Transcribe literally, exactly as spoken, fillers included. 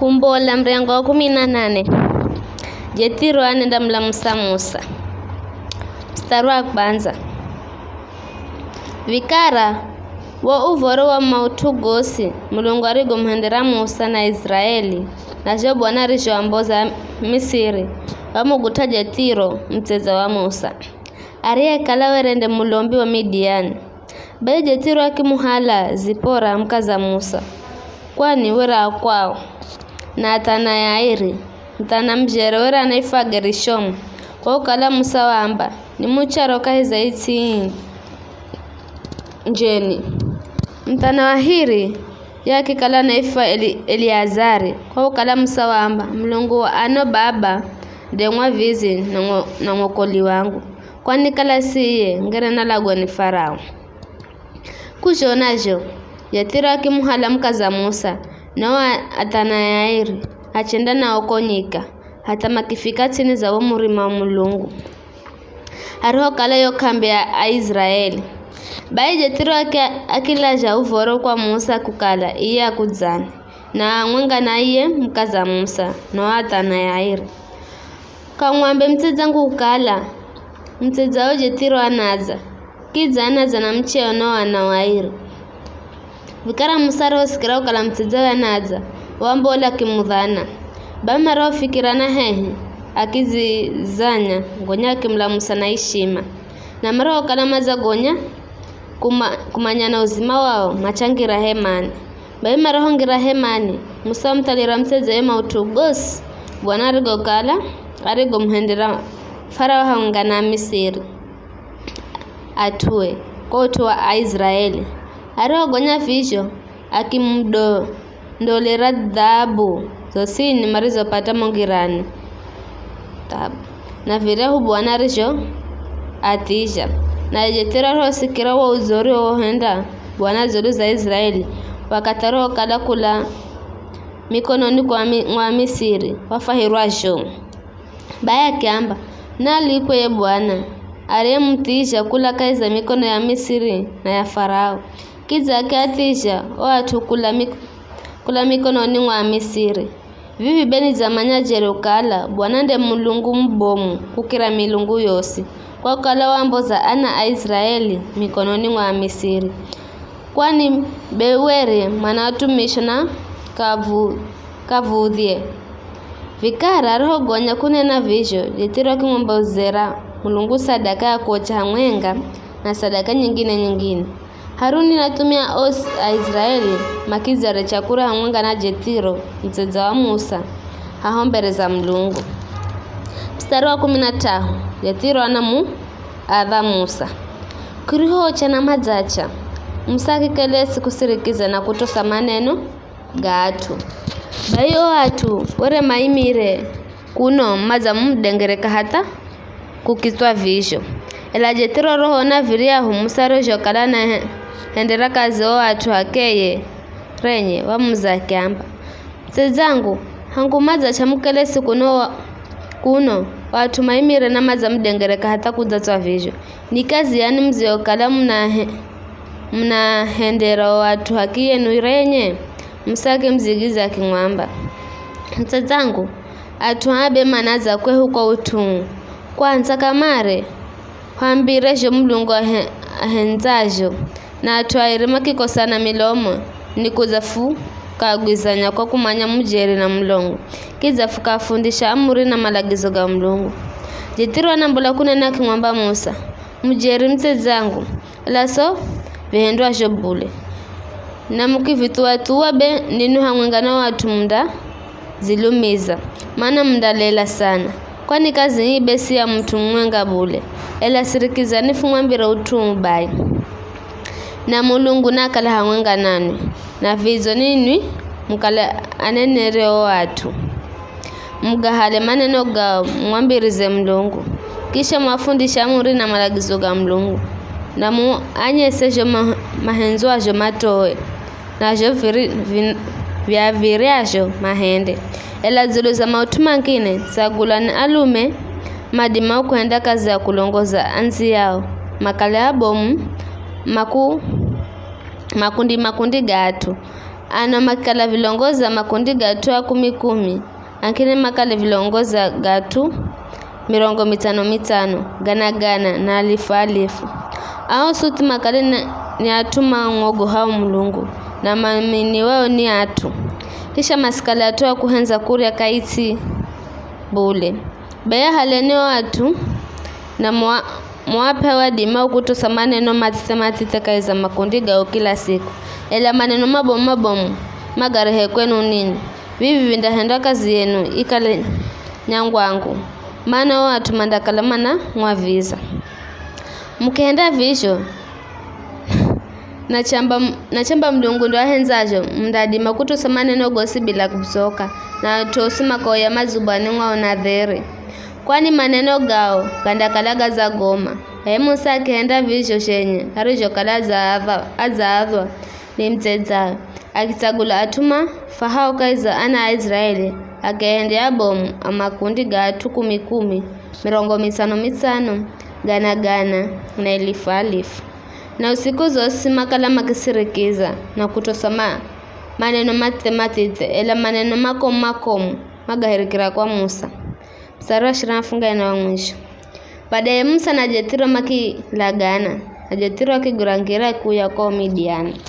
Kumbola mrengo wa kumi na nane. Jethiro anenda mulamusa Musa. Mstari wa kwanza. Vikara, wo uvoro wa maut'u gosi Mulungu arigomuhendera Musa na Aiziraeli, na zho Bwana arizhoamboza Misiri, wamugut'a Jethiro, mutsedza wa Musa, ariyekala were nde mulombi wa Midiani. Bai Jethiro akimuhala Zipora, mkaza Musa, kwani were a kwao, na athanaye airi, muthana mujere were anaifwa Gerishomu, kwa kukala Musa waamba, ni mucharo kahi za its'i ii njeni. Muthana wa hiri ye akikala anaifwa Eli-, Eliazari, kwa kukala Musa waamba, Mulungu wa ano baba nde ng'wavizi na ng'o-, na mwokoli wangu, kwani kala si iye, ngere nalagwa ni Farao. K'uzhona zho, Jethiro akimuhala mkaza Musa, na o a-, athanaye airi, achenda nao ko nyika, hatha makifika ts'ini za wo murima wa Mulungu, arihokala yo k'ambi ya Aiziraeli. Bai Jethiro aki-, akilazha uvoro kwa Musa kukala iye akudzani, na hamwenga na iye mkaza Musa, na o athanaye airi. K'amwambe mutsedzangu kukala, mutsedzao Jethiro anadza, kidza anadza na mucheo na o ana airi. Vikara Musa arihosikira kukala mutsedzawe anadza, wambola akimudhana. Bai marihofikirana hehi, akidzizanya, gonya akimulamusa na ishima. Na marihokala madzagonya kuma-, kumanyana uzima wao, machangira hemani. Bai marihongira hemani, Musa wamuthalira mutsedzawe maut'u gosi Bwana arigokala arigomuhendera Farao hamwenga na Amisiri at'ue, ko ut'u wa Aiziraeli. Arihogonya vizho, akimudondolera dhahabu zosini marizopata mo ngirani. Dhahabu. Na viryahu Bwana arizhoathizha. Naye Jethiro arihosikira wo udzori wohenda Bwana dzulu za Aiziraeli, wakathi arihokala kula mikononi kwa mi-, mwa Amisiri, wafwahirwa zhomu. Bai akiamba, "Naalikwe ye Bwana, ariyemuthizha kula kahi za mikono ya Misiri na ya Farao, kidza akiathizha o at'u kula mik-, kula mikononi mwa Amisiri. Vivi be nidzamanya jeri kukala Bwana nde Mulungu mubomu kukira milungu yosi, kwa kukala wamboza ana a Aiziraeli mikononi mwa Amisiri. Kwani be were mwana wa tumisho na kavu-, kavudhye." Vikara arihogonya kunena vizho, Jethiro akimwomba uzera Mulungu sadaka ya kuocha hamwenga na sadaka nyingine-nyingine. Haruni na athumia osi a Aiziraeli makidza re chakura hamwenga na Jethiro, mutsedza wa Musa, haho mbere za Mulungu. Mstari wa kumi na tano, Jethiro anamuadha Musa. Kurihoocha na madzacha, Musa akikelesi kusirikiza na kutosa maneno ga at'u. Bai o at'u were maimire kuno madzamudengereka hatha kukitswa vizho. Ela Jethiro arihoona viryahu Musa arizhokala anahendera kazi o at'u h'akeye renye, wamuza akiamba, "Mutsedze wangu, hangu madzacha mukelesi kuno wa-, kuno, o at'u maimire na madzamudengereka hatha kudzatswa vizho. Ni kazi yani mudziyokala munahe-, munahendera o at'u h'akiyenu renye?" Musa akimudzigiza akimwamba, "Mutsedze wangu, at'u aa be manadza kwehu kwa ut'u uu. Kwanza kamare, hwambire zho Mulungu ahe-, ahendzazho, na at'u airi makikosana milomo, ni kudza fukaagwizanya kwa kumanya mujeri na mulongo, kidza fukaafundisha amuri na malagizo ga Mulungu." Jethiro anambola kunena akimwamba Musa, "Mujeri mutsedze wangu, ela so vihendwazho bule. Na mukivithuwa-thuwa be ninwi hamwenga na o at'u mundadzilumiza, mana mundalela sana. Kwani kazi ii be si ya mut'u mumwenga bule, ela sirikizani fumwambire ut'u uu bai. Na Mulungu naakale hamwenga nanwi, na vidzo ninwi mukale aneneri o at'u. Mugahale maneno gao, mumwambirize Mulungu. Kisha muafundishe amuri na malagizo ga Mulungu, na muanyese zho ma-, mahenzwazho matoe, na zho viri-, vin-, viaviryazho mahende. Ela dzulu za maut'u mangine, tsagulwani alume madimao kuhenda kazi ya kulongoza andziyao, makale abomu, maku-, makundi-makundi ga at'u, Ano makikala vilongozi a makundi ga at'u a kumi kumi, angine makale vilongozi ga at'u mirongo mitsano mitsano, gana gana, na alifu alifu. Ao suthi makale na- ni at'u maumwogohao Mulungu, na maaminiwao ni at'u. Kisha masikale at'u a kuhendza kurya kaitsi bule. Beya haleni o at'u, na mua- muap'e wadima wa kutosa maneno mathithe-mathithe kahi za makundi gao kila siku. Ela maneno mabomu-mabomu magarehe kwenu ninwi. Vivi vindahenda kazi yenu ikale nyangwangu, mana o at'u mandakala manang'waviza. Mukihenda vizho, nachamba, nachamba Mulungu ndo ahendzazho, mundadima kutosa maneno gosi bila kusoka, na at'u osi makoya madzubwani mwao na dheri. Kwani maneno gao gandakala gadzagoma. Naye Musa akihenda vizho zhenye arizhokala adzaadha- adzaadhwa ni mudzedzawe, akitsagula at'u mafwahao kahi za ana a Iziraeli, akiahendya abomu a makundi ga at'u kumi kumi, mirongo mitsano mitsano, gana gana, na alifu alifu. Na usiku zosi makala makisirikiza na kutosa ma- maneno mathithe-mathithe, ela maneno makomu-makomu magahirikira kwa Musa. Mstari wa ishirini na fungahe na wa mwisho. Badaye Musa na Jethiro makilagana, na Jethiro akigwira ngira kuuya kwa Midiani.